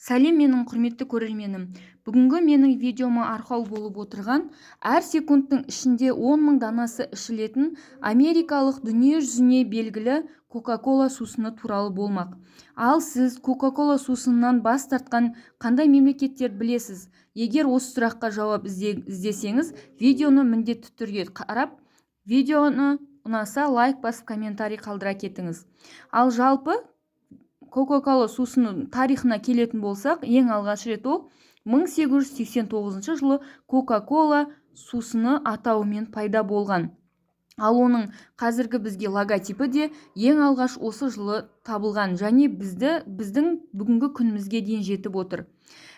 Сәлем, менің құрметті көрерменім! Бүгінгі менің видеома арқау болып отырған әр секундтың ішінде 10 мың данасы ішілетін америкалық, дүние жүзіне белгілі Кока-кола сусыны туралы болмақ. Ал сіз Кока-кола сусынынан бас тартқан қандай мемлекеттерді білесіз? Егер осы сұраққа жауап іздесеңіз, видеоны міндетті түрде қарап, видеоны ұнаса, лайк басып, комментарий қалдыра кетіңіз. Ал жалпы Кока-кола сусынының тарихына келетін болсақ, ең алғаш рет ол 1889 жылы Кока-кола сусыны атауымен пайда болған. Ал оның қазіргі бізге логотипі де ең алғаш осы жылы табылған және біздің бүгінгі күнімізге дейін жетіп отыр.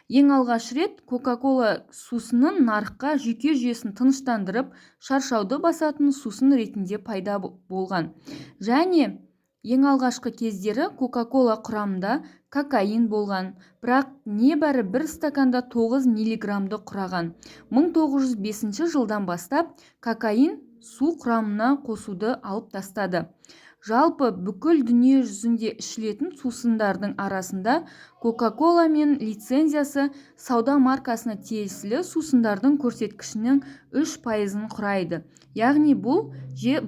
Ең алғаш рет Кока-кола сусынын нарыққа жүйке жүйесін тыныштандырып, шаршауды басатын сусын ретінде пайда болған. Және ең алғашқы кездері Кока-кола құрамында кокаин болған, бірақ небәрі бір стаканда 9 миллиграммды құраған. 1905 жылдан бастап кокаин су құрамына қосуды алып тастады. Жалпы бүкіл дүние жүзінде ішілетін сусындардың арасында Кока-кола мен лицензиясы сауда маркасына тиесілі сусындардың көрсеткішінің 3%-ын құрайды. Яғни бұл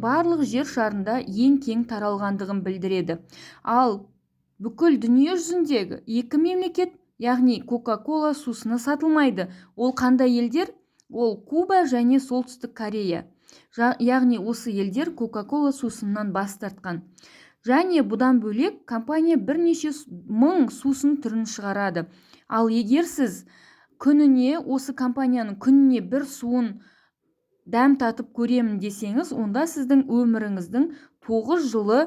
барлық жер шарында ең кең таралғандығын білдіреді. Ал бүкіл дүние жүзіндегі екі мемлекет, яғни Кока-кола сусыны сатылмайды. Ол қандай елдер? Ол Куба және Солтүстік Корея. Яғни осы елдер Кока-кола сусынынан бас тартқан. Және бұдан бөлек компания бірнеше мың сусын түрін шығарады. Ал егер сіз күніне осы компанияның күніне бір суын дәм татып көремін десеңіз, онда сіздің өміріңіздің 9 жылы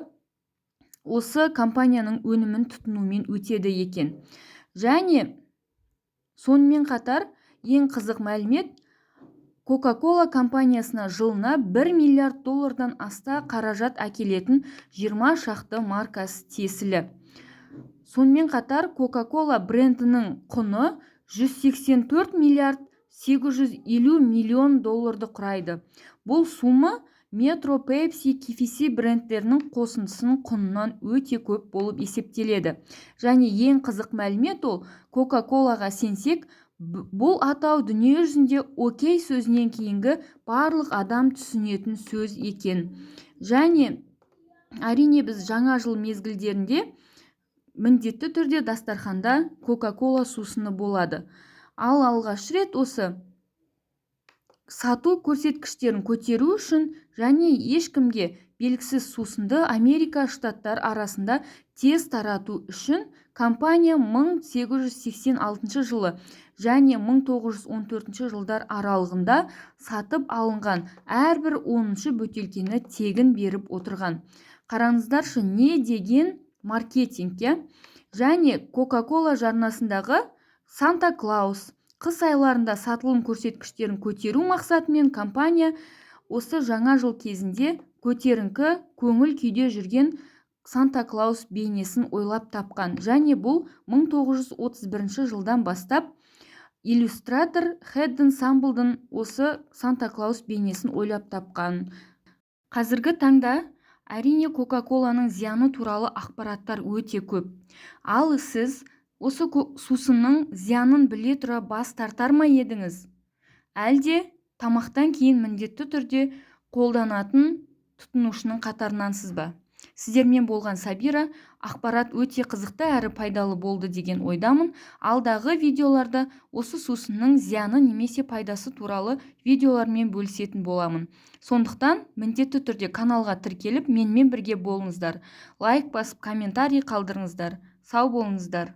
осы компанияның өнімін тұтынумен өтеді екен. Және сонымен қатар ең қызық мәлімет: Кока-кола компаниясына жылына 1 миллиард доллардан аса қаражат әкелетін 20 шақты маркасы тиесілі. Сонымен қатар Кока-кола брендінің құны 184 миллиард 850 миллион долларды құрайды. Бұл сумма Метро, Пепси, KFC брендтерінің қосындысының құнынан өте көп болып есептеледі. Және ең қызық мәлімет, ол Кока-колаға сенсек, бұл атау дүние жүзінде «окей» сөзінен кейінгі барлық адам түсінетін сөз екен. Және әрине, біз жаңа жыл мезгілдерінде міндетті түрде дастарханда Кока-кола сусыны болады. Ал алғаш рет осы сату көрсеткіштерін көтеру үшін және ешкімге белгісіз сусынды Америка штаттар арасында тез тарату үшін компания 1886 жылы және 1914 жылдар аралығында сатып алынған әрбір оныншы бөтелкені тегін беріп отырған. Қараңыздаршы, не деген маркетинг, иә? Және Кока-кола жарнасындағы Санта Клаус қыс айларында сатылым көрсеткіштерін көтеру мақсатымен компания осы жаңа жыл кезінде көтеріңкі көңіл күйде жүрген Санта Клаус бейнесін ойлап тапқан. Және бұл 1931 жылдан бастап иллюстратор Хэдден Самблден осы Санта Клаус бейнесін ойлап тапқан. Қазіргі таңда, әрине, Кока-коланың зияны туралы ақпараттар өте көп. Ал сіз осы сусынның зиянын біле тұра бас тартар ма едіңіз, әлде тамақтан кейін міндетті түрде қолданатын тұтынушының қатарынансыз ба? Сіздермен болған Сабира. Ақпарат өте қызықты әрі пайдалы болды деген ойдамын. Алдағы видеоларда осы сусынның зияны немесе пайдасы туралы видеолармен бөлісетін боламын. Сондықтан міндетті түрде каналға тіркеліп, менімен бірге болыңыздар, лайк басып, комментарий қалдырыңыздар. Сау болыңыздар!